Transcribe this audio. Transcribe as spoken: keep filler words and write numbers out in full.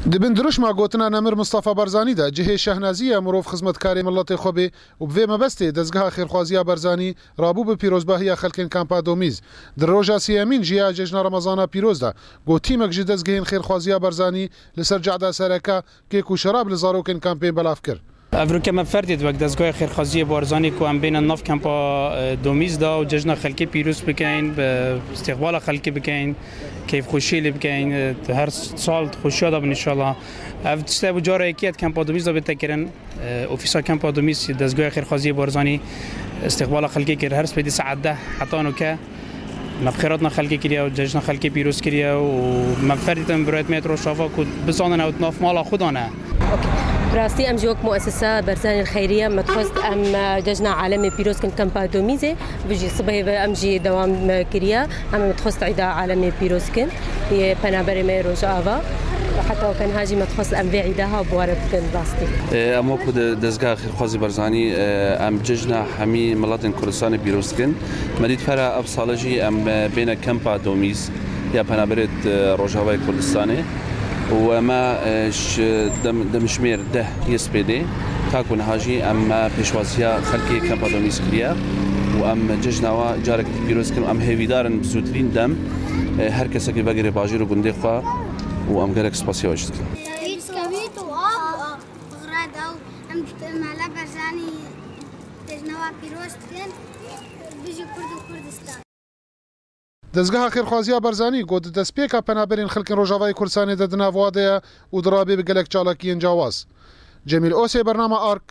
Di bin dirûşma gotina Nemir Mistefa Barzanî de cihê şehnazî ye mirov xizmetkarê miletê xwe bê û bi vê mebestê Dezgeha Xêrxwaziya Barzanî rabû bi pîrozbahiya xelkên Kampa Domîz. Di roja sêyemîn jî ya Cejna Remezana Pîroz de got tîmek ji dezgehên Xêrxwaziya Barzanî li ser cehda sereke kêk û şerab li zarokên kampê belav kir. Evroke me ferdî wek Dezgehê Xêrxwaziyê Barzanî ku em bêne nav Kampa, e, Domîz de û cejna xelkê pîroz bikeyn, bi îstîqbala xelkê bikeyn, keyfxweşiyê lê bikeyn, e, her sal xweşiya de bin înşallah. Ev tişt e bû cara yekê ye di Kampa Domîz de bête kirin. E, ofîsa Kampa Domîz Dezgehê Xêrxwaziyê Barzanî îstîqbala xelkê kir. Her spêdî saet deh heta nûke me bi xêr hatina xelkê kiriye û cejna xelkê pîroz kiriye û me ferdî te min birayet me yê Rojava ku bizanin ew di nav mala xwe de ne. Bi rastî em jî wek muesesa Barzanî Xeyriye me dixwest em, e, cejna alemê pîroz kin Kampa Domîzê. Bi jî sibehê ve em jî dewam, e, kiriye. Em ê dixwest Îda Alemê pîroz kin yê penaberê me yê Rojava. Heta weke niha jî me dixwest em vê îda ha bi we re bikin rastî. Em wekî de-, Dezgeha Xêrxwazî Barzanî, em cejna hemî miletên Kurdistanê pîroz dikin. Me dît pera ev sale jî em bêne Kampa Domîz ya penaberê Rojavayê Kurdistanê. Û me, e, ji dem-, demjimêr deh yê spêdê ta ku niha jî em me pêşwaziya xelkê Kampa Domîz kiriye û em cejna we careke din pîroz dikin û em hêvîdar in bi zûtirîn dem, e, her kesekî vegere bajêr û gundê xwe û em gelek spasiya we jî dikin. Kevît, kevît û av û av. Bi xêr hatin, em mala Barzanî cejna we pîroz dikin. Bijî Kurd û Kurdistan. Dezgeha Xêrxwaziya Barzanî got di destpêka penaberên xelkên Rojavayê Kurdistanê de di nav wa de ye û dirabê bi gelek çalakiyên cawaz. Cemîl Osê, Bernama Ark,